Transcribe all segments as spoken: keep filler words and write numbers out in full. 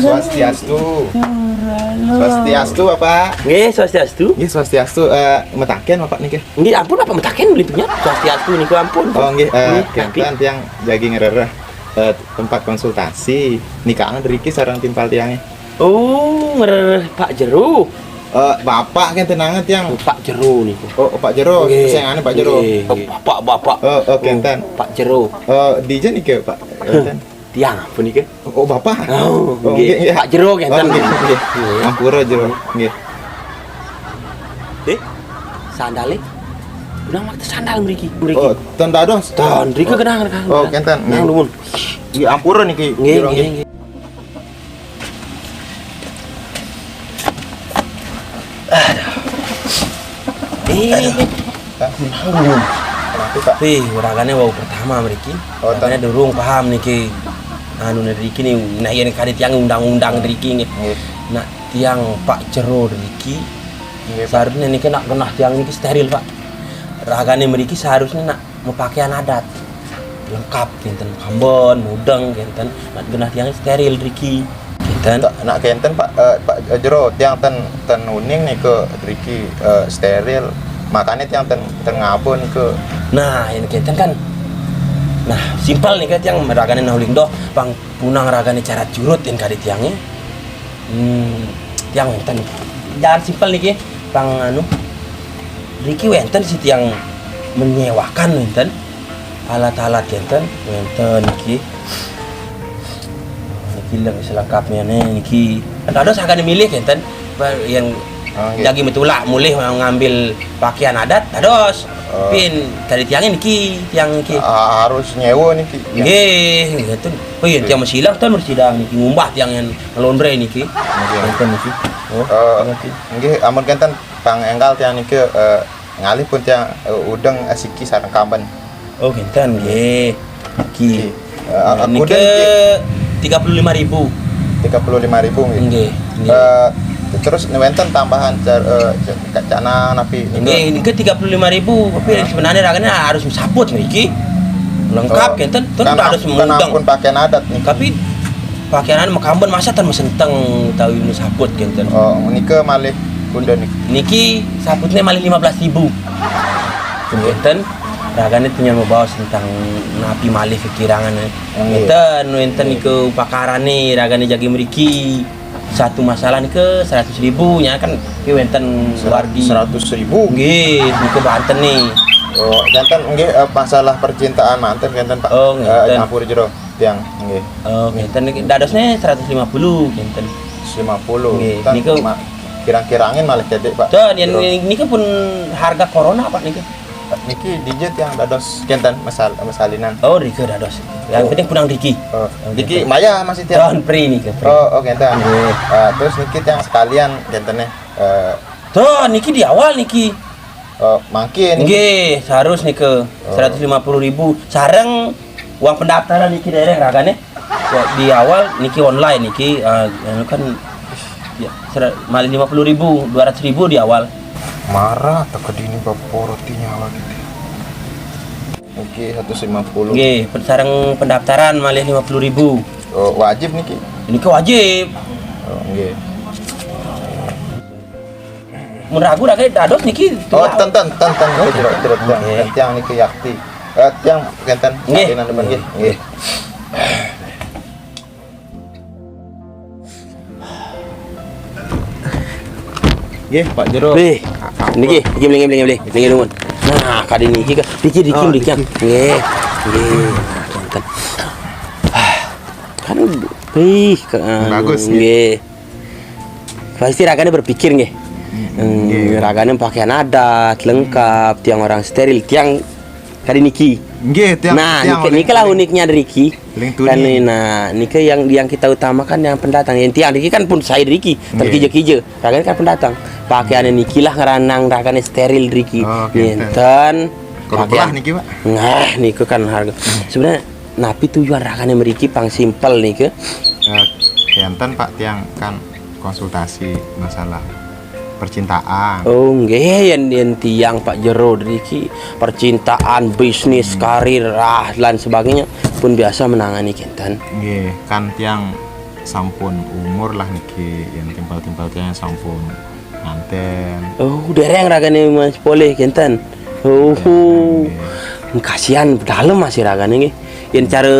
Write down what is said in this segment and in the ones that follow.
Swastiastu. Swastiastu, Bapak. Nggih, swastiastu. Nggih, swastiastu. Eh, metaken, Bapak niki. Nggih, ampun, Bapak metaken, beli punya. Swastiastu niku, ampun. Oh, nggih, eh, nggih, tapi kenten tiang jagi ngrereh, eh, tempat konsultasi. Nikahan riki sareng timpal tiangnya. Oh, ngrereh Pak Jero. Eh, Bapak kan tenangan tiang. Oh, Pak Jero niku. Oh, Pak Jero. Nggih. Sayangane Pak Jero. Nggih, nggih. Bapak, Bapak. Oh, oh, kenten. Pak Jero. Eh, dija niki, Pak? Kenten. Tiang ampun niki. Oh, Bapak. Oh, oh, nggih. Nggih, nggih. Pak Jero kenten. Oh, nggih, nggih. Nggih. Ampura Jero. Nggih. Eh, sandale. Udah waktu sandal mriki. Mriki. Oh, ten dados. Ten, mriki kenang, kenang. Oh, kenten. Nang nuwun. Nggih, ampura niki. Nggih, Jero, nggih, nggih. Aduh. Eh, Hah? Kenapa, Pak? Wih, uragane wau pertama mriki. Oh, uragane durung paham niki. Anu niki ni, nah, yen kade tiang undang-undang mriki nggih. Nggih. Nak tiang Pak Jero mriki. Nggih, Pak. Seharusnya niki nak genah tiang niki steril, Pak. Ragane mriki seharusnya nak mau pakaian adat lengkap, kenten, kamben, mudeng, kenten, nak genah tiang steril mriki, kenten. Tak, nak kenten, Pak, eh, Pak, eh, Jero, tiang ten, ten uning niki mriki, eh, steril, makanya tiang ten, ten ngaba niki. Nah, ini kenten kan. Nah, simpel niki tiang ragane nah uling doh, pang punang ragane carat curut yen kade tiange. Hmm, tiang wenten. Jangan simpel niki, pang anu. Niki wenten si tiang menyewakan wenten. Alat-alat kenten, wenten niki. Niki leng selengkapnya nih niki. Dados ragane milih kenten. Yang Oh, nggih. Jagi metulak mulih ngambil pakaian adat, dados. Oh. Pin kade tiange niki, tiang niki. Ah, harus nyewa niki. Nggih, nggih, ten. Oh, iya, tiang mesilang, ten, mesilang niki, ngumbah tiang yang ngelondre niki. Nggih. Kenten niki. Oh, eh, ngerti. Nggih, amun kenten pang enggal tiang niki, eh, ngalih pun tiang, eh, udeng, eh, siki sareng kamben. Oh, kenten nggih. Niki. Niki. Eh, nah, aku niki dan niki tiga puluh lima ribu. Tiga puluh lima ribu nggih. Nggih, nggih. Eh, terus wenten tambahan car-, eh, ca-, cana napi niku? Nggih, niki tiga puluh lima ribu, tapi sebenarnya ragane harus sabut niki. Lengkap, oh, kenten, ten kan udah harus mengundang. Ampun pakaian adat niki. Tapi pakaian adat makamben masa ten mesenteng utawi mesabut kenten. Oh, nika malih kuda niki. Niki sabutnya malih lima belas ribu. Kenten, ragane tinggal membawa tentang napi malih kekirangan. Oh, iya. Kenten, wenten niki upakarane ragane jagi mriki. Satu masalah niki seratus ribu nya kan ki wenten wargi. Seratus ribu? Nggih, niki banten nih. Oh, kenten nggih, eh, masalah percintaan manten kenten, Pak. Oh, eh, ngenten. Campur jero. Tiang, nggih. Oh, ngenten niki dadosne seratus lima puluh, ngenten. Seratus lima puluh. Nggih, kan niku ma-, kirang-kirangin malih cedek, Pak. Tuh, yen niki pun harga corona, Pak, niki. Niki dija tiang dados kenten mesal-, mesalinan. Oh, rika dados. Yang penting punang riki. Oh, niki maya masih tiang. Tahun pri niki, pri. Oh, oh, kenten. Nggih. Ah, terus niki tiang sekalian kentene, eh, tuh, niki di awal niki. Oh, mangkin. Nggih, seharus nika seratus lima puluh ribu. Sareng uang pendaftaran niki dereng ragane. Ya, di awal niki online niki, eh, anu kan, ya, sera-, malih lima puluh ribu, dua ratus ribu di awal. Marah tak kedini bapak roti nyala gitu. Oke, seratus lima puluh. Nggih, pen-, sareng pendaftaran malih lima puluh ribu. Oh, wajib niki? Niki wajib. Oh, nggih. Mun ragu, ragu dados niki. Oh, ten, ten, ten, ten. Oh, tidak, tidak, tidak. Oke. Tiang niki yakti. Eh, tiang kenten. Nggih. Sakit nanti, nggih. Nggih. Nggih, Pak Jero. Nggih. Niki, niki beli, beli, beli. Niki nuwun. Nah, kadi niki kan pikir diki, oh, diki. Nggih. Nggih. Nah, kenten. Ah, kan, wih, ke-, bagus, nggih. Nggih. Pasti ragane berpikir nggih. Hmm, nggih. Ragane pakaian adat lengkap, tiang orang steril, tiang kadi niki. Nggih, tiang, nah, tiang niki, niki lah uniknya dari niki. Kan, nah, niki yang, yang kita utamakan yang pendatang. Yang tiang niki kan pun saya dari niki, nggih. Kija-kija. Ragane kan pendatang. Pakaiane niki lah ngeranang ragane steril dari niki. Oh, oke. Ngenten. Kalau pakaian belah niki, Pak? Nah, niku kan harga. Hmm. Sebenarnya napi tujuan ragane mriki pang simpel niki? Eh, kenten, Pak, tiang kan konsultasi masalah percintaan. Oh, nggih, yen, yen tiang Pak Jero niki percintaan, bisnis, hmm, karir, ah, lan sebagainya pun biasa menangani kenten. Nggih, kan tiang Sampun umur lah niki, yang timpal-timpal tiang sampun nganten. Oh, dereng ragane Mas polih kenten. Oh, kasihan dalem masih ragane nggih. Yen cara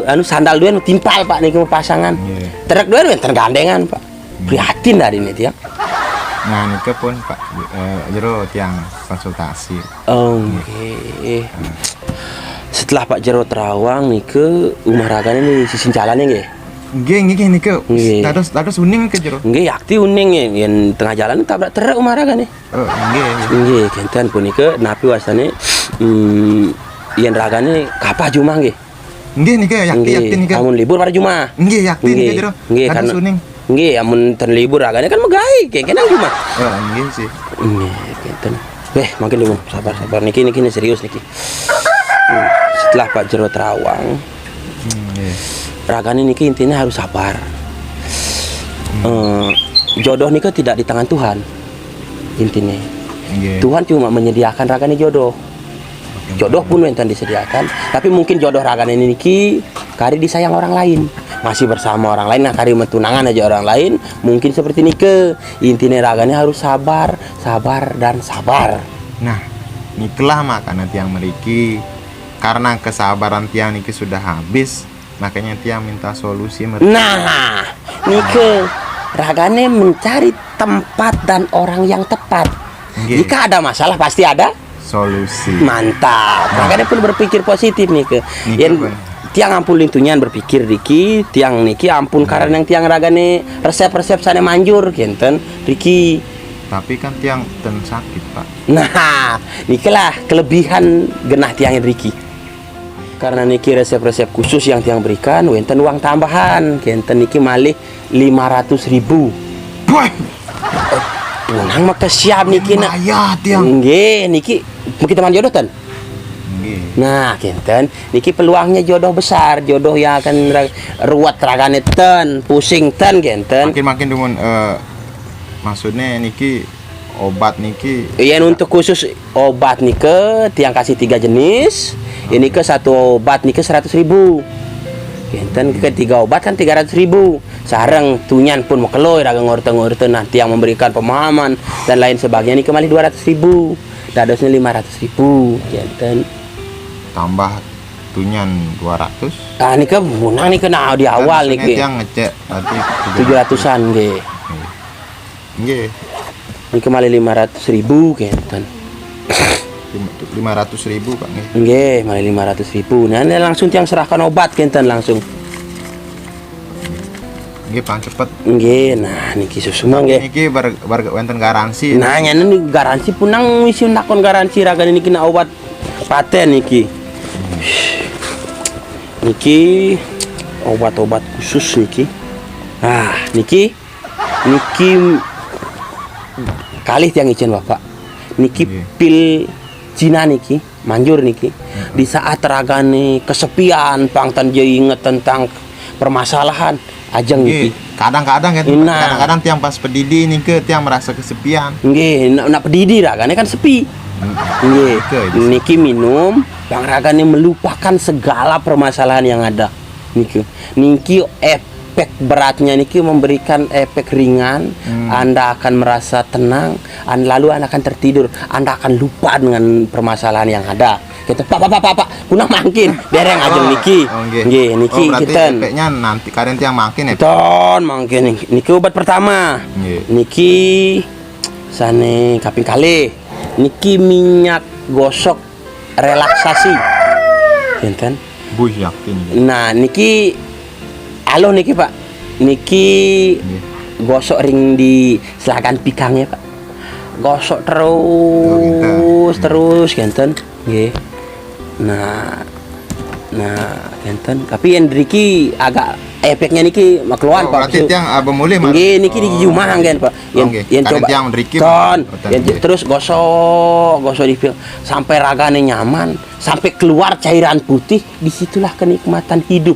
anu sandal duen timpal Pak niki pasangan. Truk duen wenten gandengan Pak. Prihatin dari ini tiang. Nah, nika pun Pak, eh, jero tiang konsultasi. Oh, nggih. Setelah Pak Jero Terawang nika umah ragane ni sisin jalane nggih. Nggih, nggih, nggih, nika Nggih. Dados dados uning ke jero. Nggih, yakti uning nggih. Yen tengah jalan tabrak truk umah ragane. Oh, nggih, nggih. Nggih, kenten punika napi wastane, mm, yen ragane kapah jumah nggih. Nggih, nika yakti yakti Nggih, nika. Amun libur pada jumah. Nggih, yakti nika Nggih, jero. nggih, Dados karena uning. Nggih, amun ten libur ragane kan megai, kengkene jumah. Oh, nggih sih. Nggih, kenten. Weh, mangkin dulu sabar sabar niki niki ini serius niki. Hmm, Setelah Pak Jero Terawang, Hmm, nggih. Ragane niki intinya harus sabar. Eh, jodoh nika tidak di tangan Tuhan. Intinya. Nggih. Tuhan cuma menyediakan ragane jodoh. Jodoh pun wenten disediakan, tapi mungkin jodoh ragane niki kari disayang orang lain. Masih bersama orang lain, nah kari mentunangan aja orang lain, mungkin seperti nike. Intinya ragane harus sabar, sabar dan sabar. Nah, nikelah makanya tiang meriki, karena kesabaran tiang niki sudah habis, makanya tiang minta solusi meriki. Nah, nike ragane mencari tempat dan orang yang tepat. Nggih. Jika ada masalah pasti ada Solusi. Mantap. Ragane pun berpikir positif nike. Niki Yen pun. Tiang ampun lintunyan berpikir riki, tiang niki ampun karena yang tiang ragane resep-resep sane manjur kenten riki. Tapi kan tiang ten sakit, Pak. Nah, nikilah kelebihan genah tiang riki. Karena niki resep-resep khusus yang tiang berikan, wenten uang tambahan, kenten niki malih lima ratus ribu. Wah, Punang maka siap niki nak. Maya tiang. Nggih, niki mungkin teman jodoh ten. Nggih. Nah, kenten, niki peluangnya jodoh besar, jodoh yang akan ra- ruwet ragane ten, pusing ten kenten. Makin makin dumun, eh, maksudnya niki obat niki. Yen untuk khusus obat nike tiang kasih tiga jenis. Ini ke satu obat nike seratus ribu. Kenten ke tiga obat kan tiga ratus ribu. Sareng tunyan pun mekeloi raga ngorte-ngorte nah tiang memberikan pemahaman dan lain sebagainya nike malih dua ratus ribu. Dadosnya lima ratus ribu. Kenten. Tambah tunyan dua ratus. Ah nike menang nike nah di awal Maksudnya nike. Tiang ngecek tadi Tujuh ratusan nggih. Nggih. Nike malih lima ratus ribu kenten. Lima ratus ribu, Pak, nggih. Nggih, malih lima ratus ribu. Nah, ini langsung tiang serahkan obat kenten langsung. Nggih, pang cepet. Nggih, nah niki susu mah nggih. Niki bar, bar wenten garansi. Nah, ngene niki garansi punang misi nakon garansi ragane niki nak obat paten niki. Niki obat-obat khusus niki. Nah, niki niki kalih tiang izin Bapak. Niki Nggih. Pil Cina niki, manjur niki. Di saat ragane kesepian, pang ten je inget tentang permasalahan, ajeng niki. Nggih. Kadang-kadang kan Nah. Kadang-kadang tiang pas pedidi niki tiang merasa kesepian. Nggih, nak, nak pedidi ragane kan sepi. Nggih. Oke, bisa. Niki minum, pang ragane melupakan segala permasalahan yang ada. Niki. Niki efek beratnya niki memberikan efek ringan, Anda akan merasa tenang, an- lalu Anda akan tertidur, Anda akan lupa dengan permasalahan yang ada. Gitu. Pak, pak, pak, pak, pak, punang mangkin, dereng ajeng Oh, niki. Oh, nggih. Nggih, niki Oh, berarti kenten. Efeknya nanti karen tiang mangkin ya. Ton mangkin niki obat pertama. Nggih. Niki sane kaping kalih. Niki minyak gosok relaksasi. Kenten. Buih yakin. Nah, niki aluh niki, Pak. Niki Nggih. gosok ring di selakan pikangnya, Pak. Gosok terus, Oh, gitu. terus kenten. Nggih. Nah, nah kenten. Tapi yang riki agak efeknya niki keluar, Oh, Pak. berarti tiang, ah, bemulih, Mas? Nggih, niki di Oh, jumah nggih. kan, Pak. Yang, Nggih. yang Kadang coba tiang riki, ton, Pak. Boten, yang nggih. Terus gosok, gosok di sampai ragane nyaman, sampai keluar cairan putih, disitulah kenikmatan hidup.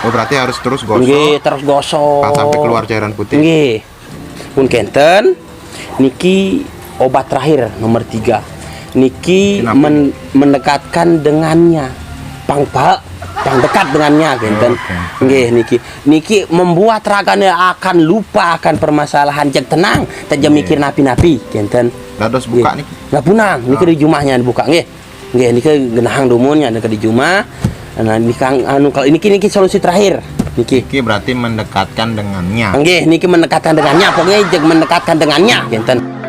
Oh, berarti harus terus gosok. Nggih, terus gosok. Pas sampai keluar cairan putih. Nggih. Pun kenten niki obat terakhir nomor tiga. Niki Kenapa? Men- mendekatkan dengannya. Pang Pak, dekat dengannya, kinten. Oke. Nggih, niki. Niki membuat ragane akan lupa akan permasalahan, jeg tenang, teja mikir napi-napi, kinten. Dados buka niki. Lah punang, niki di jumahnya dibuka, nggih. Nggih, niki genahang dumunnya niki di jumah. Nah, niki anu, kalau niki, niki solusi terakhir. Niki. Niki berarti mendekatkan dengannya. Nggih, niki mendekatkan dengannya, pokoknya jeg mendekatkan dengannya, kinten.